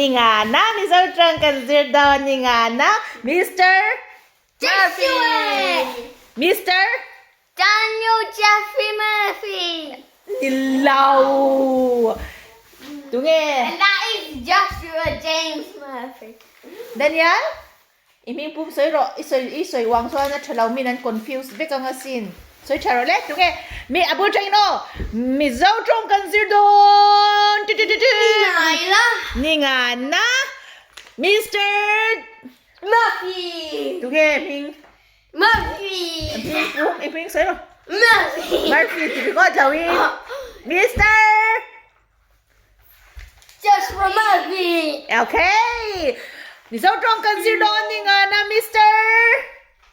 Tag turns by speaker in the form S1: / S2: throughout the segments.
S1: Ningana Mizo tawng kan zir dawn Ningana Mister Murphy Mister
S2: Daniel Jeffrey Murphy
S1: Ni lo Tunge
S2: And that is Joshua James Murphy
S1: Daniel I hming pum sawi rawh, i sawi i sawi uang chuan a tha lo min an confuse vek ang asin. Sawi tha rawh le, tunge mi a bul tangin aw Mizo tawng kan zir dawn ti ti ti ti.
S2: Ni
S1: Ningana Mister
S2: Murphy.
S1: Tunge hming
S2: Murphy.
S1: Hming pum i hming sawi rawh.
S2: Murphy.
S1: Murphy ti ringawt lo i Mister
S2: Joshua Murphy.
S1: Okay. Mizo tawng kan zir dawn ni nga na Mister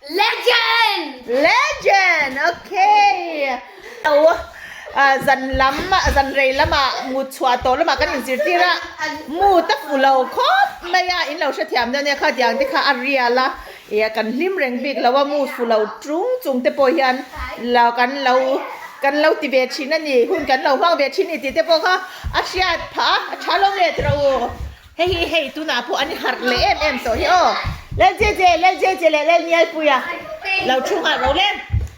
S2: Legend.
S1: Legend. Okay. Lo zan lam zan rei lama mut chhuah tawh lama kan inzirtir a mut a fu lo khawp mai a in lo hrethiam dawn nia kha tiang te kha a rial a Ia kan hlim reng bik lo a, mu fu lo chung chung te pawh hian lo kan lo kan lo ti ve thin a ni, hun kan lo hmang ve thin a ni tih te pawh kha a hriat phah a, a tha lo let rawh u. Hei hi hei tunah pawh an harh leh em em tawh hi aw. Lel je je, lel je je leh lel Nialpui a lo thu nghal ro le.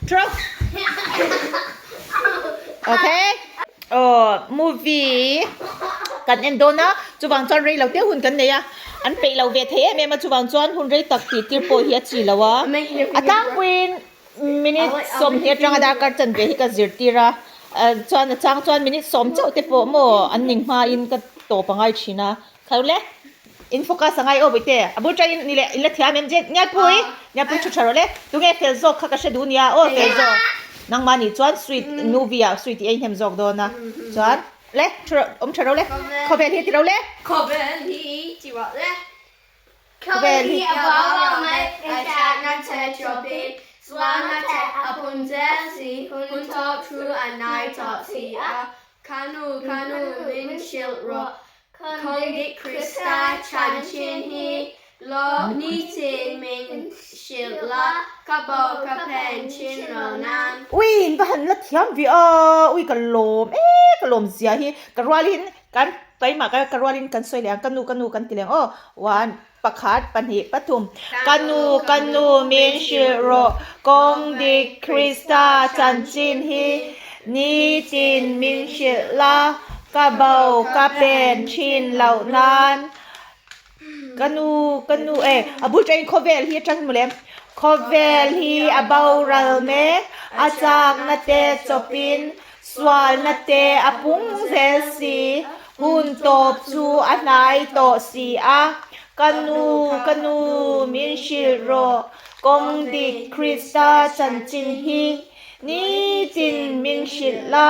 S1: Thu ro. Okay. Aw movie kan en dawn a chuvang chuan rei lo te hun kan nei a an peih lo ve thei em em a chuvang chuan hun rei tak tih tir pawh hi a chi lo a a tlangpuiin minute 20 atanga darkar chanve hi ka zirtir a chuan a chang chuan minute 10 chauh te pawh maw an ning hmain ka tawp a ngai thin a kho le in focus a ngai aw bawihte a bul tangin ni leh in la thiam em je Nialpui Nialpui thu tha rawh le tunge fel zawk kha ka hre duh nia aw fel zawk nangmah nih chuan sweet movie ah sweet i ei hnem zawk dawn a chuan le thu rawh awm tha ro le khawvel hi ti ro le
S2: Khawvel hi ti rawh le Khawvel hi a bo ro mai a chat na te chawpin Sual na te a pun zel si hun tawp thu a nai tawh si a Kanu kanu min hrilh rawh Kawngdik Krista chanchin hi lo nitin min hrilh la, ka bo ka pen thin lo nan.
S1: Ui in va han la thiam ve a, ui ka lawm e ka lawm zia hi ka rualin kan keimah ka ka rualin kan sawi leh ang ka nu ka nu kan ti leh ang aw one pakhat pahnih pathum ka nu ka nu min hrilh rawh kawngdik Krista chanchin hi Nitin min hrilh la, ka bo ka pen thin loh nan. Ka nu, ka nu e, a bul ṭain khawvel hi aṭang hi mawle. Khawvel hi a boral mek, a chakna te chawpin sualna te a pung zel si. Hun tawp chu a hnai tawh si a, ka nu, ka nu min hrilh rawh, kawng dik Krista chanchin hi. Nitin min hrilh la,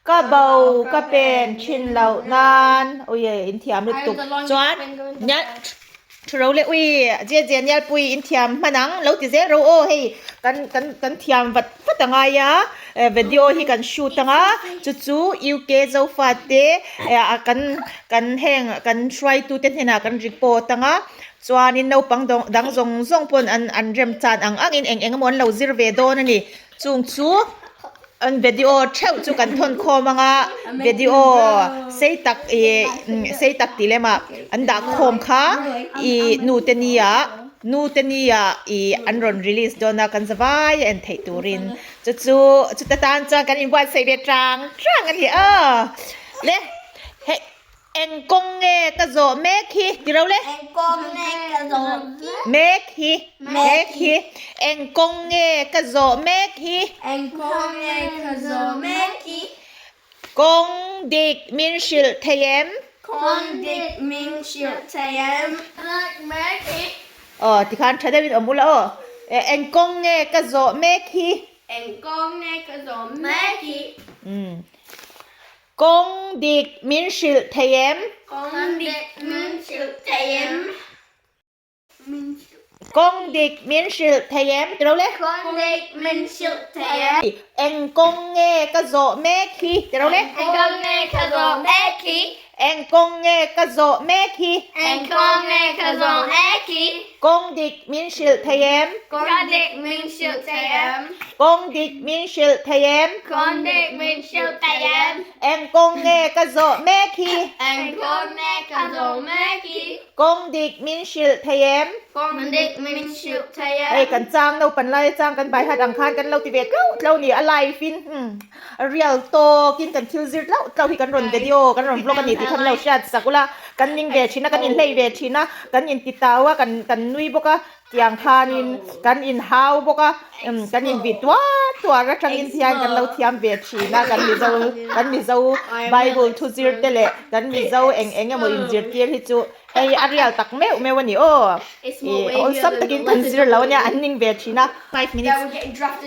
S1: ka bo ka pen thin loh nan. Ui e, in thiam lutuk. Chuan, Nial, thu ro le, ui, je je Nialpui in thiam hman ang, lo ti zel ro aw, hei kan kan kan thiam vat vat a ngai a, video hi kan shoot ang a, chu chu UK Zofate kan kan heng kan hruaitute hnenah kan report ang a. Chuanin naupang dang zawng zawng pawn an an rem chan ang angin eng eng emaw an lo zir ve dawn a ni. Chung chu an video theuh chu kan thawn khawm ang a, video sei tak ih sei tak tih lem ah an dah khawm kha ih nu te ni ah nu te ni ah ih an rawn release dawn a kan zavai a en theih turin chu chu chuta tan chuan kan inbuatsaih ve tang tang a ni aw le hei. Eng kawng nge ka zawh mek hi ti ro le?
S2: Eng kawng nge ka zawh hi?
S1: Mek hi. Mek hi. Eng kawng nge ka zawh mek hi?
S2: Eng kawng nge ka zawh mek hi?
S1: Kawng dik min hrilh thei em?
S2: Kawng dik min hrilh thei em? Mek hi.
S1: Aw tikhan tha deuhin awm ula aw. Eng kawng nge ka zawh mek hi?
S2: Eng kawng nge ka zawh mek hi?
S1: Umm. Kawng dik min hrilh thei em?
S2: Kawng dik min hrilh thei em?
S1: Kawng dik min hrilh thei em? Ti lo le.
S2: Kawng dik min hrilh thei em?
S1: Eng kawng nge ka zawh mek hi? Ti ro le.
S2: Eng kawng nge ka zawh mek hi?
S1: Eng kawng nge ka zawh mek hi?
S2: Eng kawng nge ka zawh mek hi?
S1: Kawng dik min hrilh thei em?
S2: Kawng dik min hrilh thei em?
S1: Kawng dik min hrilh thei em?
S2: Kawng dik min hrilh thei em?
S1: Eng kawng nge ka zawh mek hi?
S2: Eng kawng nge ka zawh mek hi?
S1: Kawng dik min hrilh thei em?
S2: Kawng dik min hrilh thei em?
S1: Hei kan chang naupan lai chang kan bai hat ang khan kan lo ti ve tlauh tlauh ni a live in real tawk in kan thil zir tlauh tlauh hi kan rawn video kan rawn vlog a ni tih kha min lo hriat sak ula kan ning ve thin a kan inhlei ve thin a kan inti tau a kan kan nui bawk a tiang khanin kan inhau bawk a kan invih tuar tuar atangin hian kan lo thiam ve thin a kan mizo kan mizo bible thu zir te leh kan mizo eng eng emaw inzirtir hi chu hei a real tak meuh meuh a ni aw ih awlsam takin kan zir lo ania an ning ve thin a 5 minutes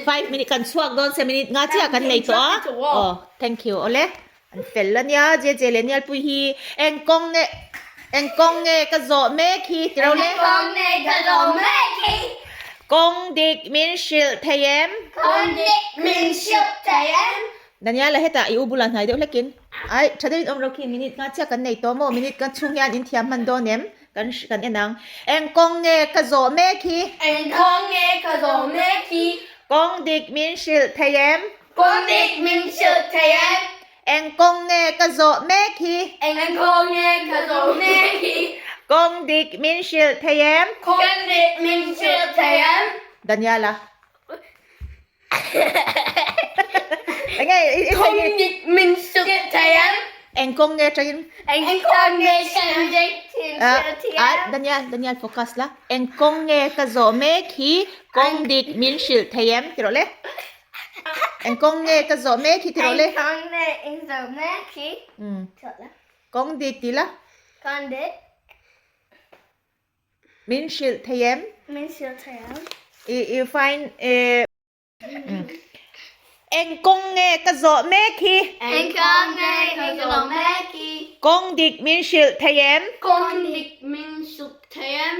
S1: 5 minute kan chhuak dawn se minute nga chiah kan nei tawh a aw thank you awle An fel a nia, JJ leh Nialpui hi eng kawng nge eng kawng nge ka zawh mek hi ti ro le.
S2: Eng kawng nge ka zawh mek hi.
S1: Kawng dik min hrilh thei em?
S2: Kawng dik min hrilh thei em?
S1: Daniel a hetah i u bulah hnai deuh hlekin ai tha deuhin awm ro khi minute nga chiah kan nei tawh maw minute ka chhung hian in thiam hman dawn em kan kan en ang eng kawng nge ka zawh mek hi.
S2: Eng kawng nge ka zawh mek hi.
S1: Kawng dik min hrilh thei em?
S2: Kawng dik min hrilh thei em?
S1: Eng kawng nge ka zawh mek hi?
S2: Eng kawng nge ka zawh mek hi?
S1: Kawng dik min hrilh thei em?
S2: Kawng dik min hrilh thei em?
S1: Daniela. Enge i i
S2: Kawng dik min hrilh thei em?
S1: Eng kawng nge tangin?
S2: Eng kawng nge kawng dik min hrilh thei em?
S1: Daniel, Daniel focus la. Eng kawng nge ka zawh mek hi? Kawng dik min hrilh thei em? Ti rawh le. Eng kawng nge ka zawh mek hi ti rawh le.
S2: Eng kawng nge in zawh mek hi.
S1: Kawng dik ti la.
S2: Kawng dik.
S1: Min hrilh thei em?
S2: Min hrilh thei em?
S1: I you find eh Eng kawng nge ka zawh mek hi?
S2: Eng kawng nge ka zawh mek hi?
S1: Kawng dik min hrilh thei em?
S2: Kawng dik min hrilh thei em?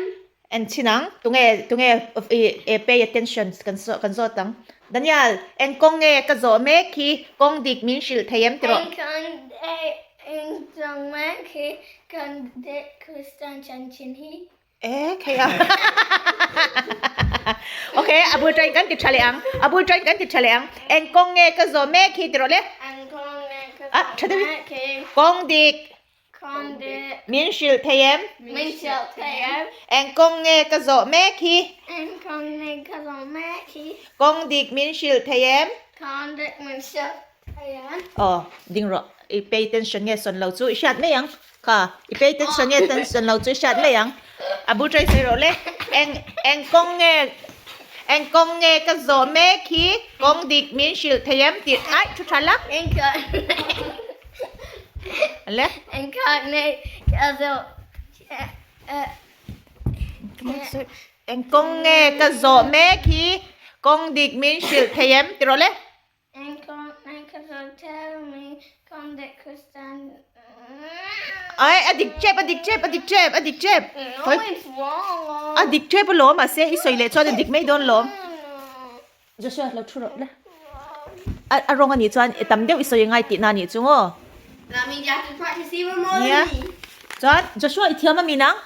S1: En chin ang, tunge tunge i pay attention kan kan zawt ang. Daniel, eng kawng nge ka zawh mek hi kawng dik min hrilh thei em tiraw?
S2: Eng kawng nge in zawh mek hi kawng dik Kristian chanchin hi.
S1: E khei a. Ok, a bul ṭain kan ti ṭha leh ang, a bul ṭain kan ti ṭha leh ang. Eng kawng nge ka zawh mek hi tiraw le?
S2: Eng kawng nge ka zawh mek hi.
S1: Kawng dik Min hrilh thei em?
S2: Min hrilh thei em?
S1: Eng kawng nge ka zawh mek hi?
S2: Eng kawng nge ka zawh mek hi?
S1: Kawng dik min hrilh thei em?
S2: Kawng dik min hrilh thei em?
S1: Aw, ding rawh. I pay tension nge sawn lo chu i hriat mai ang. Kha, i pay tension nge tension lo chu i hriat mai ang. A bul ṭai sawi rawh le. Eng, eng kawng nge, eng kawng nge ka zawh mek hi? Kawng dik min hrilh thei em? Tih, ai, thu ṭha la.
S2: Eng kawng
S1: Le.
S2: Eng kawng nge ka zawh
S1: Eng kawng nge ka zawh mek hi? Kawng dik min hrilh thei em? Ti rawh le. Ai, a dik tep, a dik tep, a dik tep, a dik tep. A dik tep alawm, mahse i sawi leh chuan a dik mai dawn lawm. Joshua, lo thu rawh le. A rawng anih chuan i tam deuh i sawi ngai tihna anih chu ngaw. Nia. Chuan Joshua i thiam a mi nang?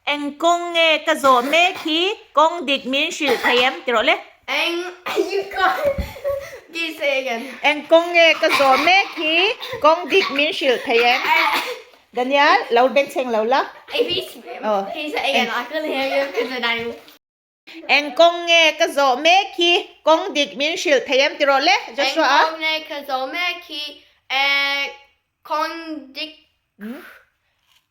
S1: Eng kawng nge ka zawh mek hi kawng dik min hrilh thei em ti rawh le. Eng kawng nge ka zawh mek hi kawng dik min hrilh thei em? Daniel, lo bengchheng lo la. Eng kawng nge ka zawh mek hi kawng dik min hrilh thei em ti rawh le Joshua a.
S2: Eng kawng nge ka zawh mek hi kawng dik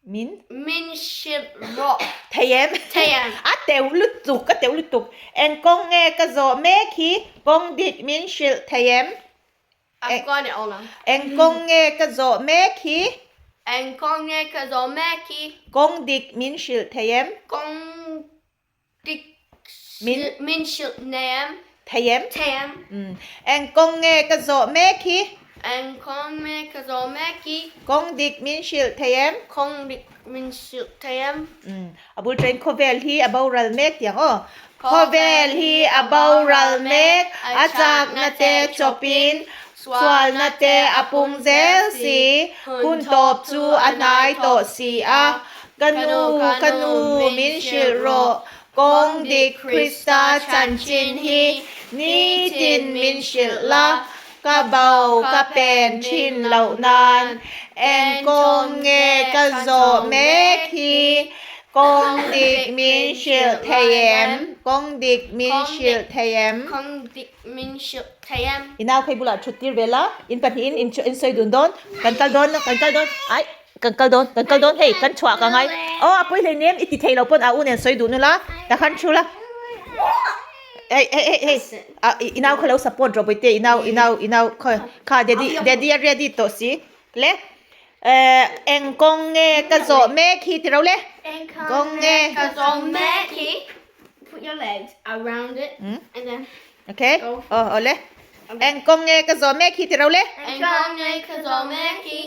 S1: min
S2: min hrilh rawh
S1: thei em?
S2: Thei em.
S1: A teuh lutuk, a teuh lutuk. Eng kawng nge ka zawh mek hi kawng dik min hrilh thei em?
S2: I've got it all now.
S1: Eng kawng nge ka zawh mek hi?
S2: Eng kawng nge ka zawh mek hi?
S1: Kawng dik min hrilh thei em?
S2: Kawng dik
S1: min
S2: min hrilh nei em?
S1: Thei em?
S2: Thei em.
S1: Eng kawng nge ka zawh mek hi?
S2: Eng kawng nge ka zawh mek hi?
S1: Kawng dik min hrilh thei em?
S2: Kawng dik min hrilh thei em?
S1: A bul train khawvel hi a boral mek tiang aw. Khawvel hi a boral mek, a chakna te chawpin sualna te a pung zel si, hun tawp chu a hnai tawh si a. Ka nu, ka nu, min hrilh rawh, kawng dik Krista chanchin hi nitin min hrilh la, ka bo ka pen thin loh nan eng kawng nge ka zawh mek hi? Kawng dik min hrilh thei em? Kawng dik min hrilh thei em?
S2: Kawng dik min hrilh thei em?
S1: I nau kha i bulah thut tir ve la, in pahnihin in in sawi dun dawn, kan kal dawn, kan kal dawn, ai kan kal dawn, kan kal dawn hei kan chhuah ka ngai, aw a pawi hleinem i ti thei lo pawn a u nen sawi duh nula, ta khan thu la, hei hei hei hei a i nau kha lo support rawh bawihte i nau i nau i nau kha kha daddy daddy a ready tawh si le. Eng kawng nge ka zawh mek hi ti ro le?
S2: Eng kawng nge ka zawh mek hi? Put your legs around it and then
S1: Okay. Oh, oh le. Eng kawng nge ka zawh mek hi ti ro le?
S2: Eng kawng nge ka zawh mek hi?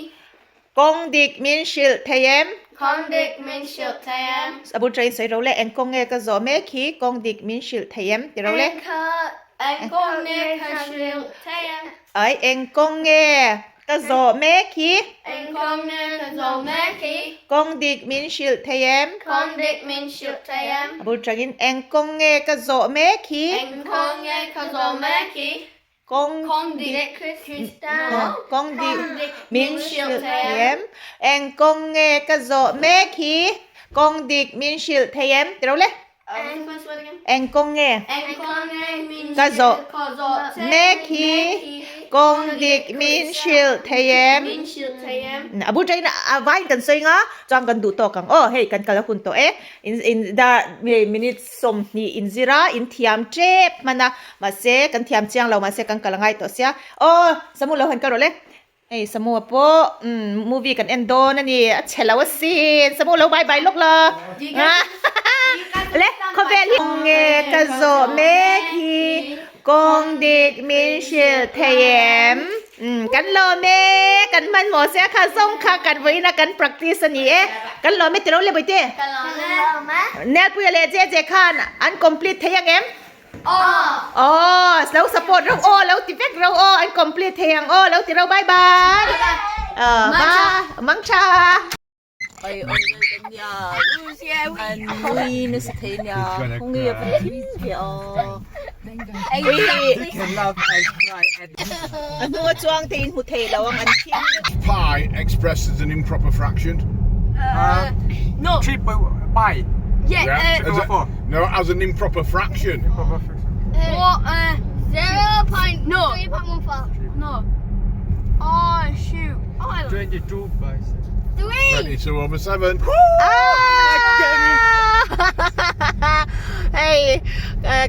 S1: Kawng dik min hrilh thei em?
S2: Kawng dik min hrilh thei em?
S1: A bul train sawi ro le. Eng kawng nge ka zawh mek hi? Kawng dik min hrilh thei em ti ro le?
S2: Eng kawng nge ka hrilh thei em?
S1: Ai, eng kawng nge Ka zawh mek hi.
S2: Eng kawng nge ka zawh mek hi?
S1: Kawng dik min hrilh thei em?
S2: Kawng dik min hrilh thei em?
S1: A bul tangin eng kawng nge ka zawh mek hi?
S2: Eng kawng nge ka zawh mek hi?
S1: Kawng dik Kawng dik min hrilh thei em? Eng kawng nge ka zawh mek hi? Kawng dik min hrilh thei em? Ti ro le. Eng kawng nge ka zawh mek hi kawng dik min hrilh thei em? A bul tangin a vaiin kan sawi nga chuan kan duh tawk ang aw hei kan kal a hun tawh e in in dar minute 20 in zir a in thiam tep hman a mahse kan thiam chiang lo mahse kan kal a ngai tawh sia aw Samu lo han kal rawh le. Hei Samu-a pawh movie kan en dawn a ni, a chhe lo asin, Samu lo bye bye lawk la. Le khawvel hi nge ka zawh mek hi kawng dik min hrilh thei em? Kan lawm e, kan hmanhmawh sia kha zawng kha kan vawiin a kan practice a ni e, kan lawm e tilo le Bawihte? Nelpuia leh Jeje khan an complete thei ang em? Aw lo support reuh aw lo ti vek reuh aw an complete thei ang aw lo ti reuh bye bye bye mangtha. Oi oi nia an nui nasa thei nia khawnge a va thim ve aw a hnunga chuang te in hmu thei lo ang an thim
S3: Pi expressed as an improper fraction.
S2: No.
S4: 3 pi.
S2: Yeah.
S3: Yeah.
S2: Uh,
S3: As a, no, as an improper fraction.
S4: Improper fraction.
S2: What? 0. No. 3.14. No. Oh shoot. Oh, I
S4: 22 by 7.
S2: 3.
S3: 22 over 7.
S1: Ah! Hei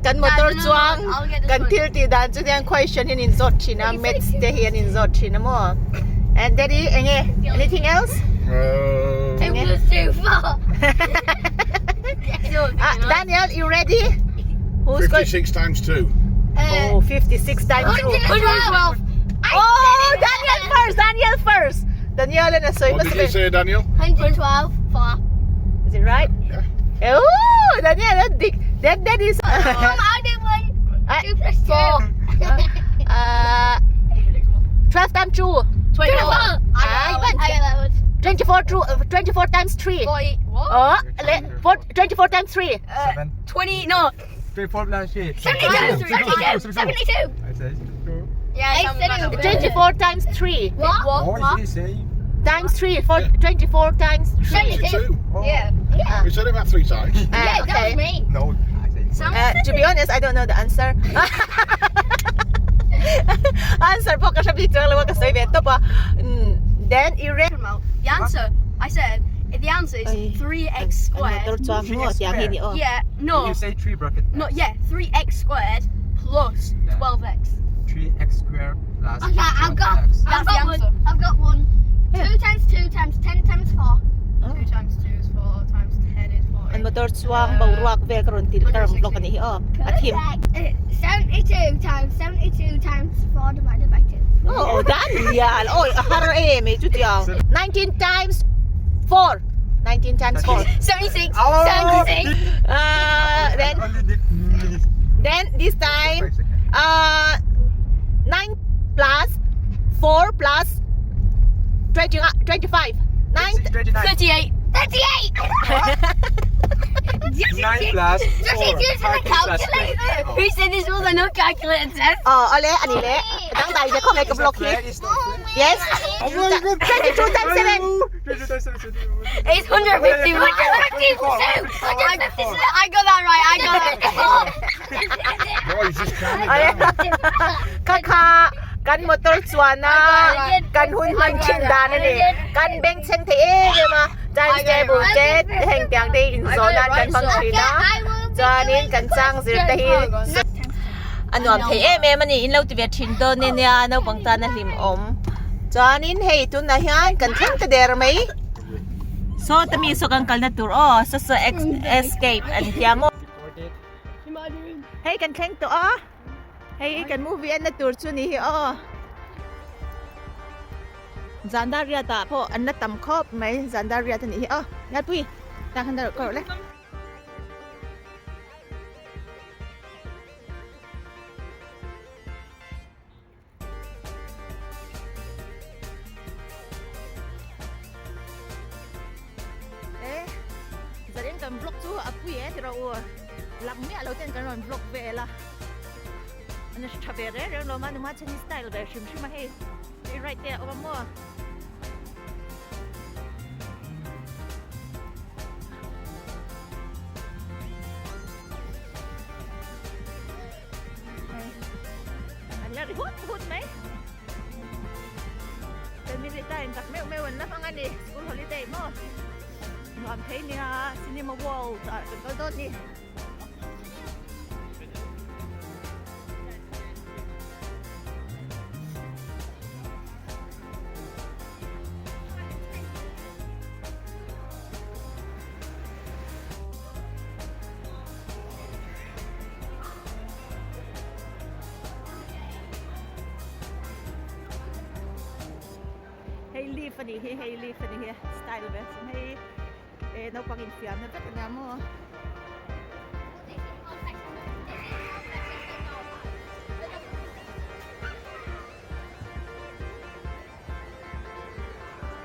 S1: kan motor chuang kan thil tih dan chu hian question hi an inzawt thin a maths te hi an inzawt thin a maw and daddy eng nge anything else
S2: It was too far.
S1: Ah Daniel you ready who's going
S3: 56 times 2.
S1: Oh 56 times 2
S2: 112.
S1: Oh Daniel first Daniel first Daniel a sawi
S3: What did you say Daniel?
S2: 112 4.
S1: Is it right?
S3: Yeah.
S1: Oh, Daniel, dik. That that is.
S2: Mom, I did one. 2 plus 2.
S1: 12 times 2.
S2: 24. I got that one.
S1: 24 2, 24 times 3.
S2: 40. What?
S1: Oh, le, four, 24 times 3.
S4: 7.
S2: 20. No.
S4: 24 plus 3.
S2: 72. 72. 72.
S4: I said 72.
S2: Yeah, I said it.
S1: 24 times 3.
S2: What?
S4: Oh, is he saying?
S1: Times 3. Four, 24 times 3.
S3: 72.
S4: Oh.
S2: Yeah. Yeah.
S3: We said it about three times.
S2: Yeah, that
S1: okay.
S2: was me.
S4: No, I said.
S1: To be honest, I don't know the answer. Answer pawh ka hre bik chuang lo a ka sawi ve tawp a. Then i re.
S2: The answer, I said, the answer is 3x squared.
S1: Motor chuang maw tiang hi ni aw.
S2: Yeah, no.
S4: You say 3 bracket.
S2: No, yeah, 3x squared plus 12x.
S4: 3x squared plus
S5: Okay, I've got,
S4: 12x.
S5: I've
S2: That's the
S5: got one.
S2: answer.
S5: I've got one. 2 times 2 times 10 times 4.
S2: 2 times 2 is 4, times 10 is 40.
S1: An motor chuang boruak vel ka rawn til ka rawn vlog a nih hi aw. A thim.
S5: 72 times 72 times 4 divided by 2.
S1: Oh, Daniel! Oi, a har em ei chutiang. 19 times 4. 19 times 4.
S2: 76!
S4: Oh!
S2: 76!
S1: Uh, then
S4: Only did.
S1: Then this time uh 9 plus 4 plus 20 25 9
S4: 29.
S2: 38.
S5: 38!
S4: 9 plus 4.
S5: Just use the calculator.
S2: Who said this was a no calculator test?
S1: Ờ, ole ani le. Dang dai je kho ngai ka block hi.
S4: It's not fair.
S1: Yes.
S4: Oh my God.
S1: 22 times 7.
S4: 22 times 7.
S2: It's 151.
S5: 152!
S2: I got that right. I got that right.
S3: Boys, just calm it
S1: Ole.
S3: down.
S1: Kha kha kan motor chuana kan hun man thin dan ani kan beng cheng thei em em a times table te heng tiang te in zawh nan kan hmang thin a chuanin kan chang zir te hi a nuam thei em em ani in lo ti ve thin dawn ania naupang tan a hlim awm chuanin hei tunah hian kan thleng ta der mai saw ta mi saw kan kalna tur aw saw saw escape an tia maw. Hei kan thleng tawh a, hei hi kan movie enna tur chu ni hi aw. Zandariat ah pawh an la tam khawp mai, Zandariat a nih hi aw. Ngatpui, tah khan ka rawh le. E zarin kan vlog chu a pui e tiraw u lang miah lo ten kan rawn vlog vel a an tha ve reng reng lo ma numa chani style ve hrim hrim a hei hei right te a awm a maw. An la ri hut hut mai. Family time tak meuh meuh an la hmang a ni. School holiday maw. Nuam thei nia cinema world ah kan kal dawn ni. Hei leaf a nih hi hei leaf a nih hi style ve chuan hei eh naupang infiamna vek a nia maw.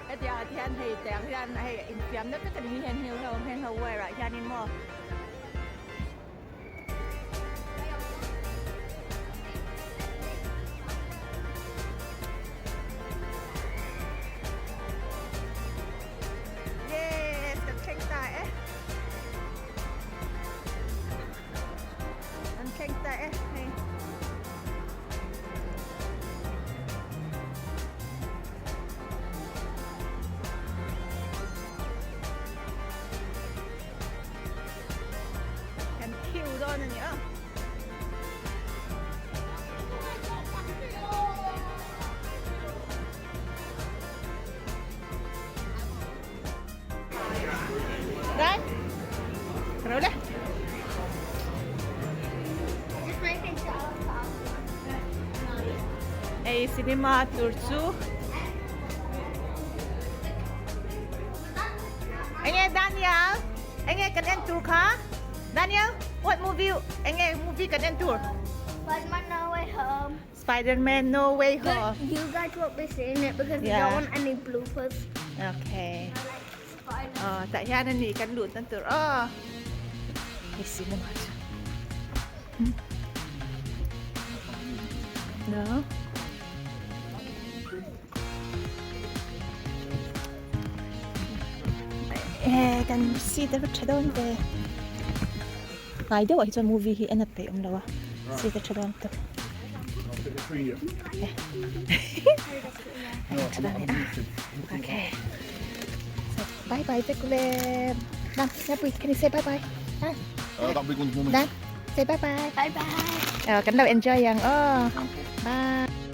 S1: Hetiang ah te hian hei tiang hian hei infiamna vek a ni hi heng ho heng ho wire ah hianin maw. Yes, kan thleng ta e. Kan thleng ta e hei. Kan queue dawn a ni a. Dan. Ro le. Hei cinema tur chu. Enge Daniel? Enge kan en tur kha? Daniel, what movie? Enge movie kan en tur?
S5: Spider-Man No Way Home.
S1: Spider-Man No Way Home.
S5: You guys won't be seeing it because we
S1: Yeah.
S5: don't want any bloopers.
S1: Okay.
S5: I like Spider.
S1: Aw, tah hian a ni kan lut na tur aw. Hei cinema chu. No. Eh, kan seat a va tha dawn ve. Ngai deuh ah hi chuan movie hi en a peih awm lo a, seat a tha dawn tawp. Okay. So, bye bye vek ule. Dan, Ngapui, can you say bye bye? Dan. Dan, say bye bye.
S5: Bye bye.
S1: Kan lo enjoy ang aw. Bye.